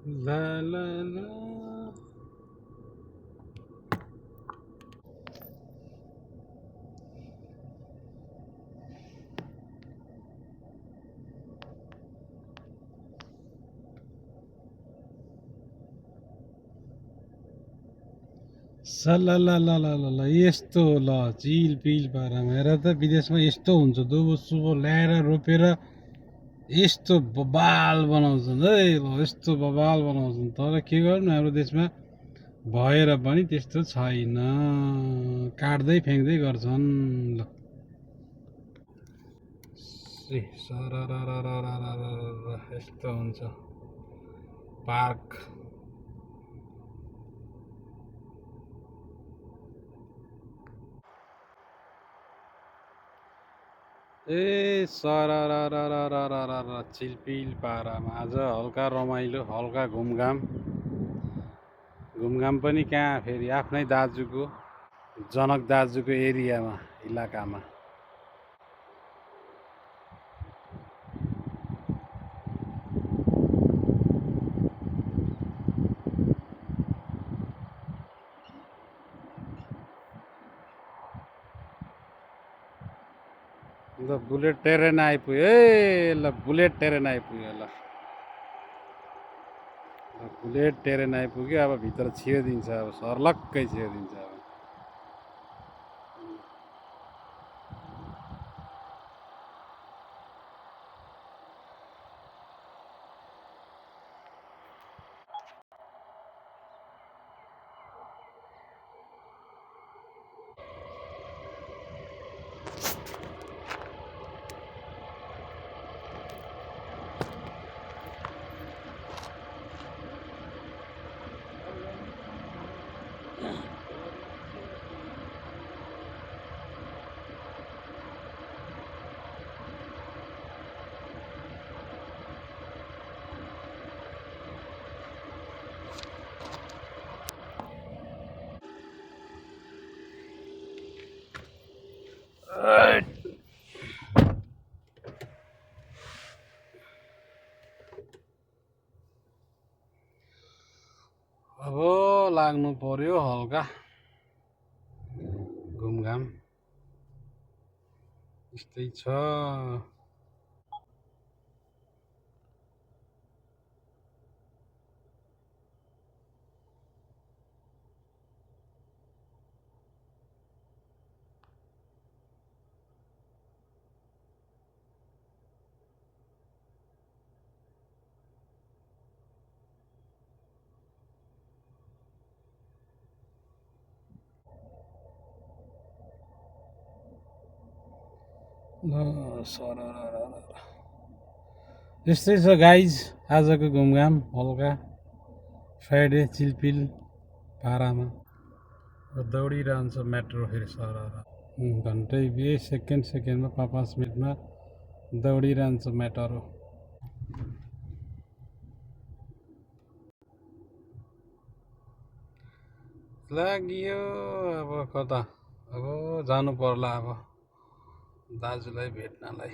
ला ला ला सल्लाह यस्तो ल चिल पिल पारामा हेर त विदेशमा यस्तो हुन्छ दुबो सुबो ल्याएर रोपेर यस्तो बबाल बनाउँछन् है ल यस्तो बबाल बनाउँछन् तर के गर्नु हाम्रो देशमा भएर पनि त्यस्तो छैन काट्दै फ्याँक्दै गर्छन् ल यस्तो हुन्छ पार्क ए सररररररररर चिलपिल पारामा आज हल्का रमाइलो हल्का घुमघाम पनि कहाँ फेरि आफ्नै दाजुको जनक दाजुको एरियामा इलाकामा ल बुलेट ट्रेन आइपुग्यो है ल बुलेट ट्रेन आइपुग्यो ल बुलेट ट्रेन आइपुग्यो अब भित्र छिरिदिन्छ अब सर्लक्कै छिरिदिन्छ अब अब लाग्नु पर्यो हल्का घुमघाम यस्तै छ यस्तै छ गाइज आजको घुमघाम हल्का फ्राइडे चिलपिल पारामा दौडिरहन्छ मेट्रो फेरि सर घन्टै 20 सेकेन्डमा 5 मिनटमा दौडिरहन्छ मेट्रो लाग्यो अब कता अब जानु पर्ला अब दाजुलाई भेट्नलाई